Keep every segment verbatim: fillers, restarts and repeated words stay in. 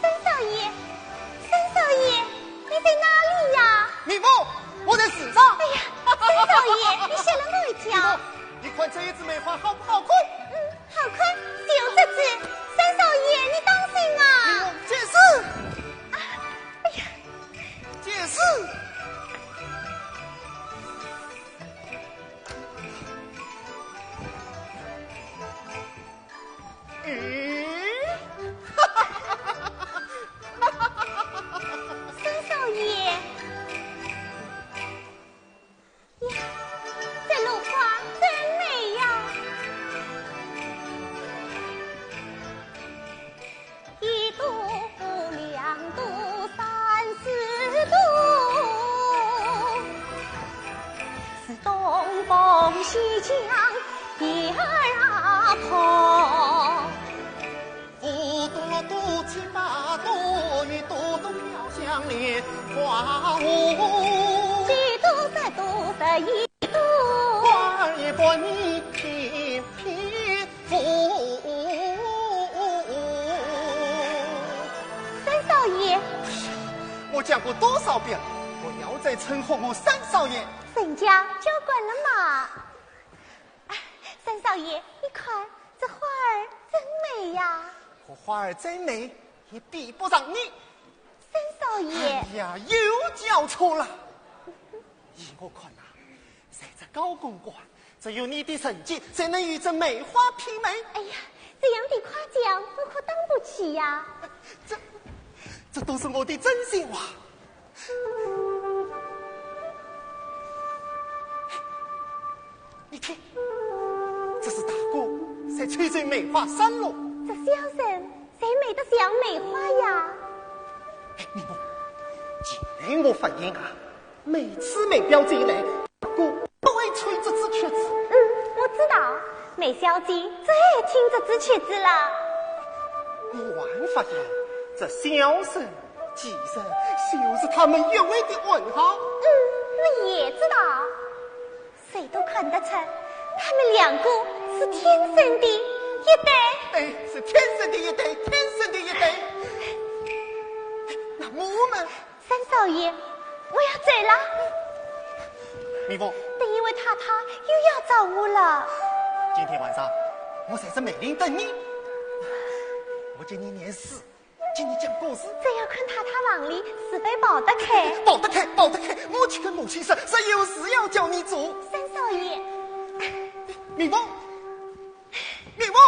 三少爷，三少爷，你在哪里呀？明凤，我在树上。哎呀，三少爷，你吓了我一跳。明凤，你看这一枝梅花好不好看？嗯，好看，就这枝。三少爷，你当心啊！明凤，这是。啊，哎呀，这是。嗯。三少爷。呀，这落花真美呀。一朵、两朵、三四朵，是东风西江第二阿婆。五朵、六朵、七八朵，一朵朵飘香莲花红。七朵、十朵、十一朵，花儿也把你甜甜舞。三少爷。我讲过多少遍了，不要再称呼我三少爷。人家交关了嘛。哎，三少爷，你看，这花儿真美呀。我花儿再美，也比不上你。三少爷。哎呀，又叫错了。依我看呐，在这高公馆，只有你的成绩才能与这梅花媲美。哎呀，这样的夸奖我可当不起呀。这，这都是我的真心话。你听，这是大鼓在吹奏梅花三落。这箫声谁美得像梅花呀？哎，你不，既然我发现啊，每次梅标奏来，大鼓都会吹这支曲子。嗯，我知道，梅小姐最爱听这支曲子了。我还发现，这箫声其实就是他们约会的暗号。嗯，我也知道。 谁都看得出，他们两个是天生的一对。哎，是天生的一对，天生的一对。那我们，三少爷，我要走了。明凤，等一位太太又要找我了。今天晚上我在这梅林等你，我给你念诗，给你讲故事。这要看太太房里是否跑得开。跑得开，跑得开，我去跟母亲说，说有事要叫你做。三少爷。明凤，明凤。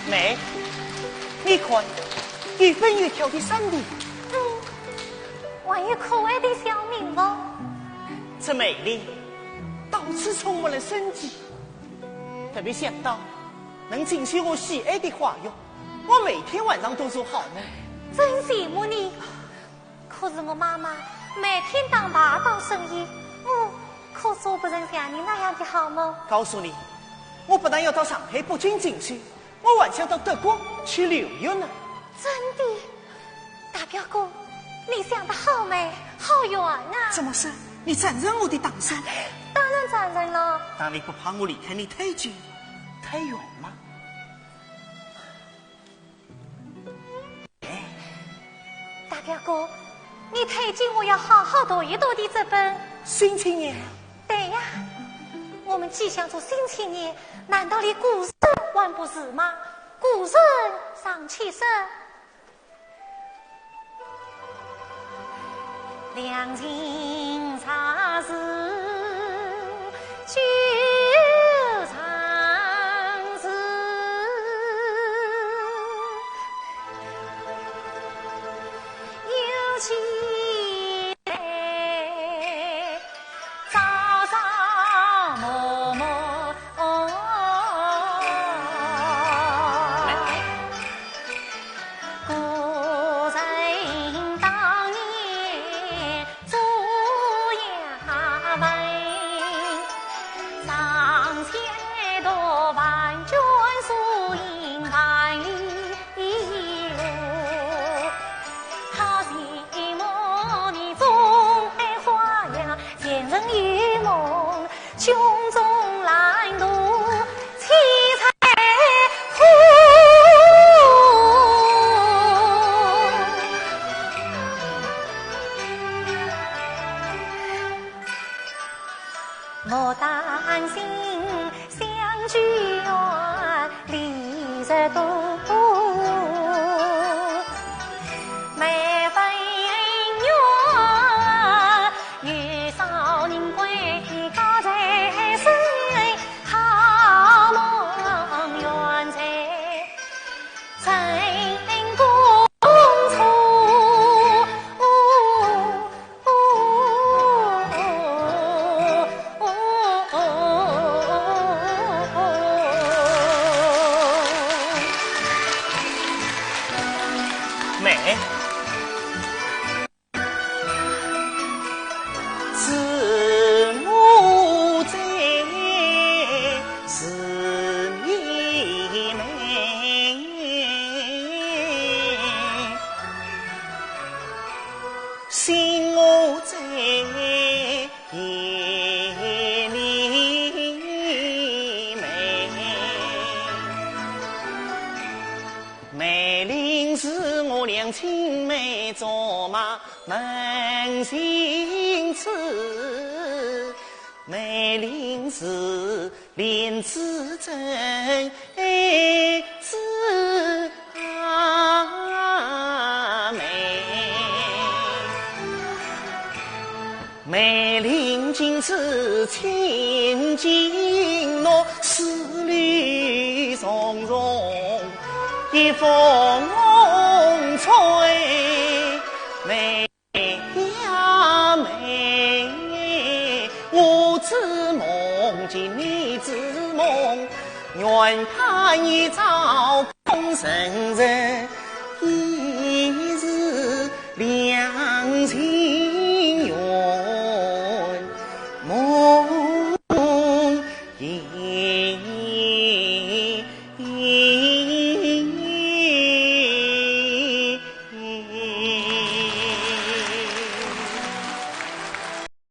梅，你看，一分一条的山地。嗯，还有可爱的小名哦。这梅林，到处充满了生机。特别想到能进去我喜爱的花园，我每天晚上都做好梦。真羡慕你。可是我妈妈每天打牌到深夜，我可做不成像你那样的好梦。告诉你，我不但要到上海、北京进去，我还想到德国去留学呢。真的？大表哥，你想得好美，好远啊！怎么说？你赞成我的打算？当然赞成了。但你不怕我离开你太久、太远吗？大表哥，你推荐我要好好读一读的这本《新青年》。对呀，我们既想做新青年，难道连古人还不是吗？古人尚且是。良禽择食，九